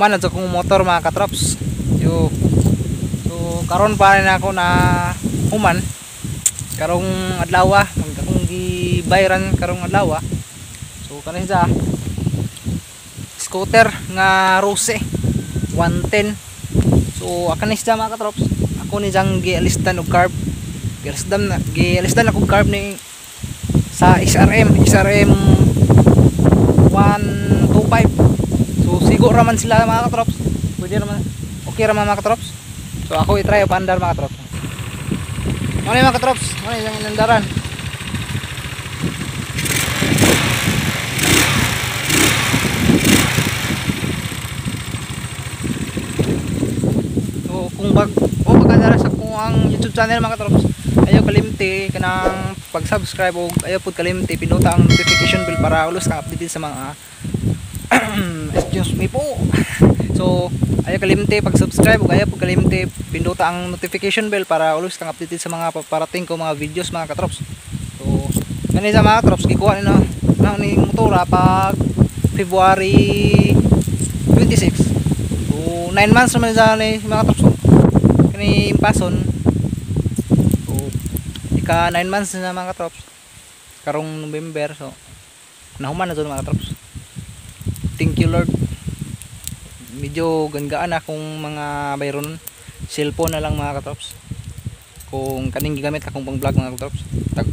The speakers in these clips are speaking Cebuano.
Human na akong motor mga katrops. Yo. So karon pa na ako na human karong adlaw, akong gibayran karong adlaw. So kanin sa scooter nga Rose 110. So akan ni siya mga katrops. Ako ni siyang gialistan og carb. Gialistan ako carb ni sa XRM 125. So siguro raman sila mga katrops. Pwede raman. Okay raman mga katrops. So ako i-try paandar mga katrops. Ano yung mga katrops? Ano yung inandaran? So kung pagkadara sa kung ang YouTube channel mga katrops, ayaw kalimti kanang pag-subscribe o ayaw pud kalimti pinuta ang notification bell para ulos kang updated sa mga excuse me po. So ayaw kalimti pag-subscribe o ayaw pud kalimti pinduta ang notification bell para ulos kang updated sa mga paparating ko mga videos mga katrops. So kani sa mga katrops gikuha ni na ni motora pag February 26. So 9 months naman sa ni mga katrops. Kani impason. So ika 9 months na mga katrops karong November. So nahuman na to mga katrops. Thank you Lord. Medyo ganggaan na kung mga bayron cellphone na lang mga katrops. Kung kaning gigamit akong pang vlog mga katrops, tag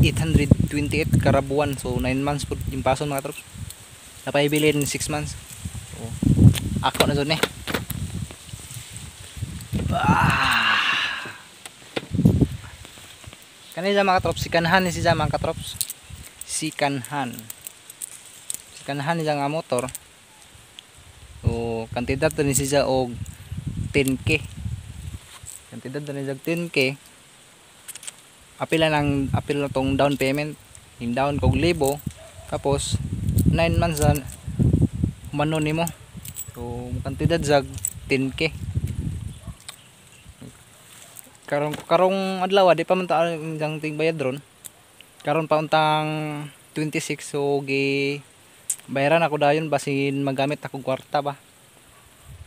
828 karabuan. So 9 months pud impason mga katrops. Napaibilin 6 months. So ako na jud ni. Kani sa mga katrops, si kanhan ni siya mga katrops. Si kanhan. Si kanhan ni siya nga motor. So kantidad ni siya og 10K. Kantidad ni siya 10K. Apil na tong down payment. Yung down kog libo. Tapos 9 months na humano nimo. So kantidad siya 10K. Karong adlaw di pa man ta ang tingbayad ron. Karon pa untang 26, so gi bayaran ako dayon basin magamit ako kwarta ba.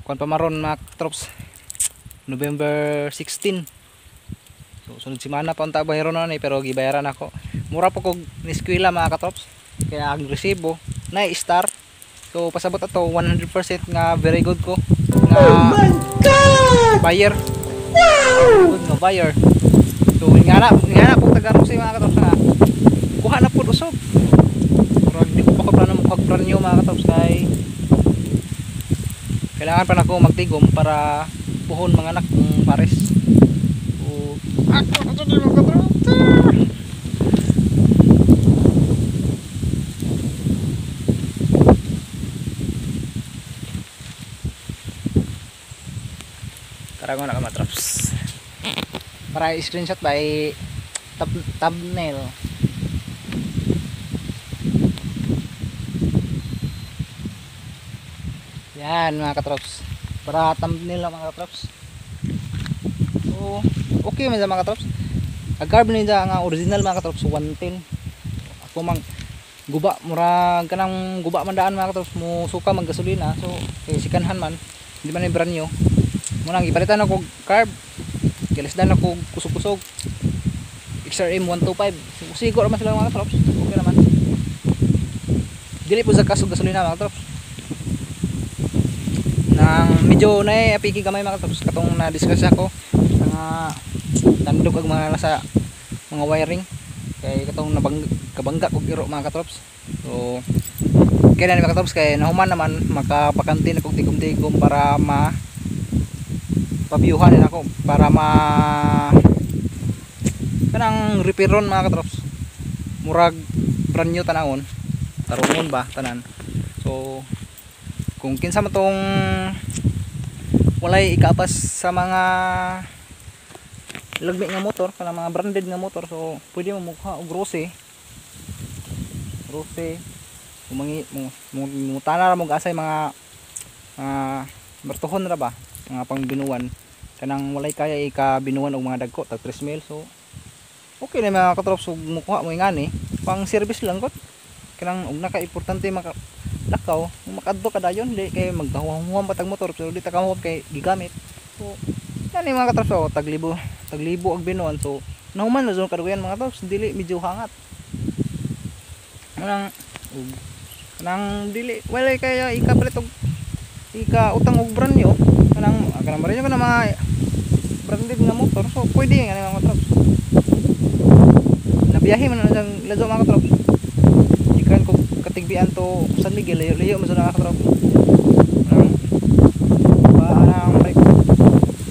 Kuan pa maron mga katrops, November 16. So sunod semana pa unta bayaron na ni, pero gibayaran ako. Mura po kog niskwela mga katrops. Kaya ang resibo na star. So pasabot ato 100% nga very good ko nga. Oh my God! Buyer. Wow! Good no buyer. So nga na po taga-Rose mga katrops nga kuha na po usog. Pero di ko pa ko plano mo brand new mga katrops kay kailangan pa nako magtigom para puhon mga anak kong pares. So ako na mga katrops. Tara na ka mga katrops. Para i-screenshot by thumbnail. Yan mga katrops. Para thumbnail lang mga katrops. So okay man sa mga katrops. Ang carb niya nga original mga katrops 110. Ako mang guba murag kanang guba man daan mga katrops, mo suka man gasolina. So kay sikanhan man, hindi man ni brand new. Munang gipalitan ako carb. Gilisdan ako kusog-kusog. XRM 125. Siguro man sila mga katrops. Okay naman. Dili po sa kasog gasolina mga katrops. Nang medyo na apiki gamay mga katrops katong na discuss ako mga tandog ag mga nasa mga wiring kay katong kabangga kog iro mga katrops. So kaya na mga katrops kay nahuman naman makapakante na kog tigom-tigom para ma pabyuhan din ako para ma kanang repairon mga katrops. Murag brand new tanawon, tarungon ba tanan. So kung kinsa man tong walay ikaapas sa mga lagmi nga motor kanang mga branded nga motor, so pwede mo mukha og Rose. Rose mutana ra mo asay mga bertuhon ra ba mga pangbinuan kanang walay kaya ikabinuan og mga dagko tag 3 mil. So okay na mga katrops, ug mukuha mo ingani pang service lang kot kanang og naka importante maka lakaw, makadto ka dayon, di kay maghuwam pa tag motor, pero di ta kahuwam kay gigamit. So yan yung mga katrops, oh, taglibo, taglibo ang binuan. So nahuman na zone kadugayan, mga katrops, dili medyo hangat. Nang nang dili wala kaya ikapalit og ika utang og brand new, kanang kanang brand new, kanang mga branded nga motor, so pwede nga mga katrops. Nabiyahe man na siyang lazo, mga katrops. Ikan ko Catigbian to San Miguel, layo layo man sa mga katrops. Nang ba nang balik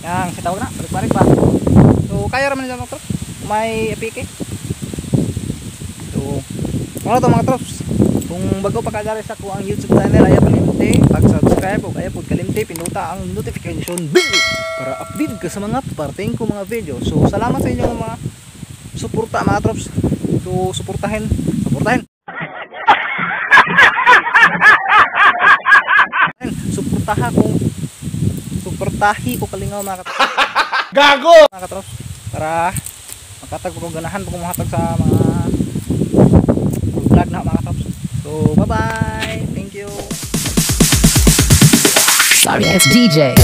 yang si tawag na balik balik ba, so kaya ra man siya, mga katrops, may APK. So ano to, mga katrops, kung bago pa ka diri sa akoang YouTube channel, ayaw kalimti pag-subscribe o ayaw pud kalimti pinduta ang notification bell para update ka sa mga parating ko mga video. So salamat sa inyong mga suporta, mga trops. So suportahin, suportahin, suportaha ko, suportahi ko kalingaw, mga katrops. Gago! Mga katrops, para makatag ko ganahan pa ko mohatag sa mga vlog na, mga katrops. So bye bye, thank you. Sorry ass DJ.